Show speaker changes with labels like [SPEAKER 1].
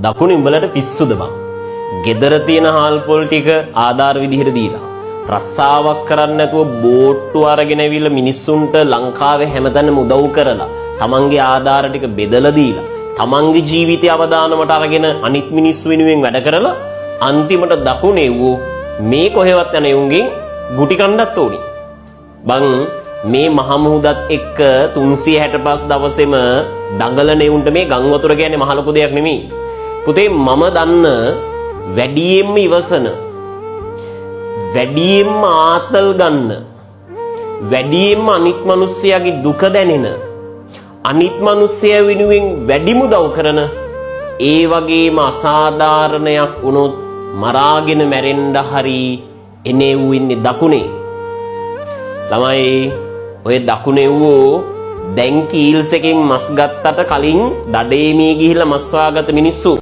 [SPEAKER 1] දකුණේ උඹලට පිස්සුද බං? ගෙදර තියෙන හාල් පොල් ටික ආධාර විදිහට දීලා, රස්සාවක් කරන්න නැතුව බෝට්ටු අරගෙන ඇවිල්ලා මිනිස්සුන්ට ලංකාවේ හැමතැනම උදව් කරලා, තමන්ගේ ආධාර ටික බෙදලා දීලා, තමන්ගේ ජීවිතය අවදානමට අරගෙන අනිත් මිනිස්සු වෙනුවෙන් වැඩ කරලා, අන්තිමට දකුණේ වූ මේ කොහෙවත් යන එවුන්ගෙන් ගුටි කන්නත් ඕනි. බං, මේ මහ මුහුදත් එක්ක 365 දවසෙම දඟලන එවුන්ට මේ ගම් වතුර කියන්නේ මහ ලොකු දෙයක් නෙමෙයි. පුතේ, මම දන්න වැඩියෙන්ම ඉවසන, වැඩියෙන්ම ආතල් ගන්න, වැඩියෙන්ම අනිත් මිනිස්සයාගේ දුක දැනෙන, අනිත් මිනිස්සයා වෙනුවෙන් වැඩිම උදව් කරන, ඒ වගේම අසාධාරණයක් වුණොත් මරාගෙන මැරෙන්න හරි එනේ ඌ ඉන්නේ දකුණේ. ළමයි, ඔය දකුණේ ඌ දැන් කීල්ස් එකෙන් මස් ගත්තට කලින් දඩේමේ ගිහිල්ලා මස් හොයාගත්ත මිනිස්සු.